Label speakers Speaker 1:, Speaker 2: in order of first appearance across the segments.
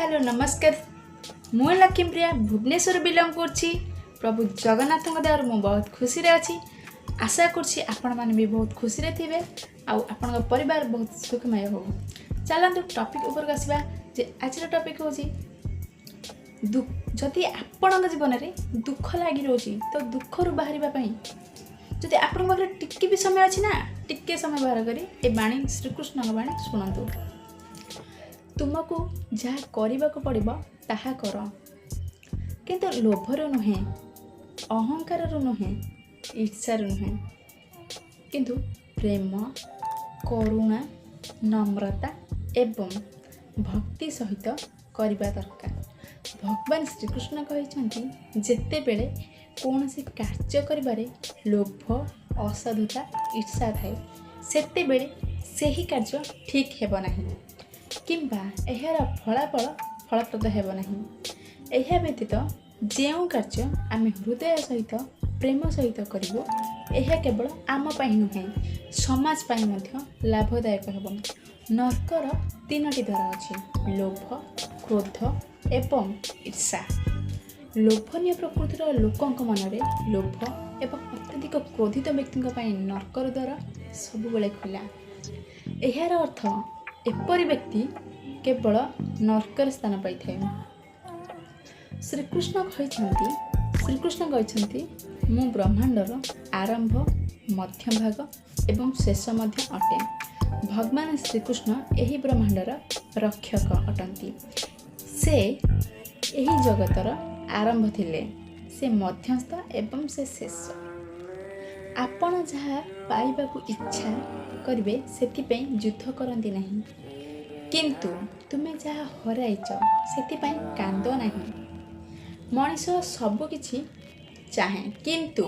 Speaker 1: Hello, ନମସ୍କାର। ମୁଁ ଲକ୍ଷ୍ମୀପ୍ରିୟା, ଭୁବନେଶ୍ୱର ବିଲଙ୍ଗ କରୁଛି। ପ୍ରଭୁ ଜଗନ୍ନାଥଙ୍କ ଦୟାରୁ ମୁଁ ବହୁତ ଖୁସିରେ ଅଛି। ଆଶା କରୁଛି ଆପଣମାନେ ବି ବହୁତ ଖୁସିରେ ଥିବେ ଆଉ ଆପଣଙ୍କ ପରିବାର ବହୁତ ସୁଖମୟ ହଉ। ଚାଲନ୍ତୁ, ଟପିକ୍ ଉପରକୁ ଆସିବା ଯେ ଆଜିର ଟପିକ୍ ହେଉଛି, ଯଦି ଆପଣଙ୍କ ଜୀବନରେ ଦୁଃଖ ଲାଗି ରହୁଛି, ତ ଦୁଃଖରୁ ବାହାରିବା ପାଇଁ ଯଦି ଆପଣଙ୍କ ପାଖରେ ଟିକେ ବି ସମୟ ଅଛି ନା, ଟିକେ ସମୟ ବାହାର କରି ଏ ବାଣୀ, ଶ୍ରୀକୃଷ୍ଣଙ୍କ ବାଣୀ ଶୁଣନ୍ତୁ। ତୁମକୁ ଯାହା କରିବାକୁ ପଡ଼ିବ ତାହା କର, କିନ୍ତୁ ଲୋଭରୁ ନୁହେଁ, ଅହଙ୍କାରରୁ ନୁହେଁ, ଈର୍ଷାରୁ ନୁହେଁ, କିନ୍ତୁ ପ୍ରେମ, କରୁଣା, ନମ୍ରତା ଏବଂ ଭକ୍ତି ସହିତ କରିବା ଦରକାର। ଭଗବାନ ଶ୍ରୀକୃଷ୍ଣ କହିଛନ୍ତି, ଯେତେବେଳେ କୌଣସି କାର୍ଯ୍ୟ କରିବାରେ ଲୋଭ, ଅସାଧୁତା, ଈର୍ଷା ଥାଏ, ସେତେବେଳେ ସେହି କାର୍ଯ୍ୟ ଠିକ୍ ହେବ ନାହିଁ କିମ୍ବା ଏହାର ଫଳାଫଳ ଫଳପ୍ରଦ ହେବ ନାହିଁ। ଏହା ବ୍ୟତୀତ ଯେଉଁ କାର୍ଯ୍ୟ ଆମେ ହୃଦୟ ସହିତ, ପ୍ରେମ ସହିତ କରିବୁ, ଏହା କେବଳ ଆମ ପାଇଁ ନୁହେଁ, ସମାଜ ପାଇଁ ମଧ୍ୟ ଲାଭଦାୟକ ହେବ। ନର୍କର ତିନୋଟି ଦ୍ୱାର ଅଛି: ଲୋଭ, କ୍ରୋଧ ଏବଂ ଈର୍ଷା। ଲୋଭନୀୟ ପ୍ରକୃତିର ଲୋକଙ୍କ ମନରେ ଲୋଭ ଏବଂ ଅତ୍ୟଧିକ କ୍ରୋଧିତ ବ୍ୟକ୍ତିଙ୍କ ପାଇଁ ନର୍କର ଦ୍ୱାର ସବୁବେଳେ ଖୋଲା। ଏହାର ଅର୍ଥ ଏପରି ବ୍ୟକ୍ତି କେବଳ ନର୍କରେ ସ୍ଥାନ ପାଇଥାଏ। ଶ୍ରୀକୃଷ୍ଣ କହିଛନ୍ତି, ମୁଁ ବ୍ରହ୍ମାଣ୍ଡର ଆରମ୍ଭ, ମଧ୍ୟଭାଗ ଏବଂ ଶେଷ ମଧ୍ୟ ଅଟେ। ଭଗବାନ ଶ୍ରୀକୃଷ୍ଣ ଏହି ବ୍ରହ୍ମାଣ୍ଡର ରକ୍ଷକ ଅଟନ୍ତି। ସେ ଏହି ଜଗତର ଆରମ୍ଭ ଥିଲେ, ସେ ମଧ୍ୟସ୍ଥ ଏବଂ ସେ ଶେଷ। ଆପଣ ଯାହା ପାଇବାକୁ ଇଚ୍ଛା କରିବେ, ସେଥିପାଇଁ ଯୁଦ୍ଧ କରନ୍ତି ନାହିଁ, କିନ୍ତୁ ତୁମେ ଯାହା ହରାଇଛ, ସେଥିପାଇଁ କାନ୍ଦ ନାହିଁ। ମଣିଷ ସବୁ କିଛି ଚାହେଁ, କିନ୍ତୁ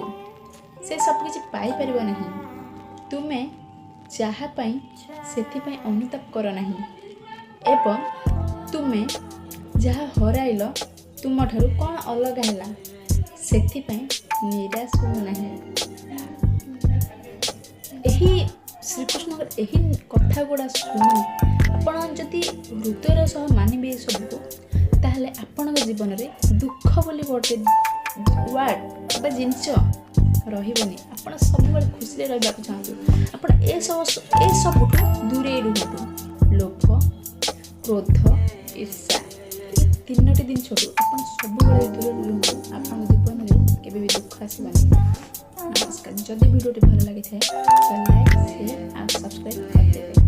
Speaker 1: ସେ ସବୁକିଛି ପାଇପାରିବ ନାହିଁ। ତୁମେ ଯାହା ପାଇଁ, ସେଥିପାଇଁ ଅନୁତାପ କର ନାହିଁ ଏବଂ ତୁମେ ଯାହା ହରାଇଲ, ତୁମଠାରୁ କ'ଣ ଅଲଗା ହେଲା, ସେଥିପାଇଁ ନିରାଶ ହୁଅ ନାହିଁ। ଏହି ଶ୍ରୀକୃଷ୍ଣଙ୍କର ଏହି କଥା ଗୁଡ଼ା ଶୁଣି ଆପଣ ଯଦି ହୃଦୟର ସହ ମାନିବେ ଏସବୁକୁ, ତାହେଲେ ଆପଣଙ୍କ ଜୀବନରେ ଦୁଃଖ ବୋଲି ଗୋଟେ ୱାର୍ଡ଼ ବା ଜିନିଷ ରହିବନି। ଆପଣ ସବୁବେଳେ ଖୁସିରେ ରହିବାକୁ ଚାହାନ୍ତୁ। ଆପଣ ଏସବୁଠୁ ଦୂରେଇ ରୁହନ୍ତୁ। ଲୋଭ, କ୍ରୋଧ, ଈର୍ଷା, ଏ ତିନୋଟି ଜିନିଷଠୁ ଆପଣ ସବୁବେଳେ ଦୂରରେ ରୁହନ୍ତୁ। ଆପଣଙ୍କ ଜୀବନରେ କେବେ ବି ଦୁଃଖ ଆସିବନି। ନମସ୍କାର। ଯଦି ଭିଡ଼ିଓଟି ଭଲ ଲାଗିଥାଏ, ତ ଲାଇକ୍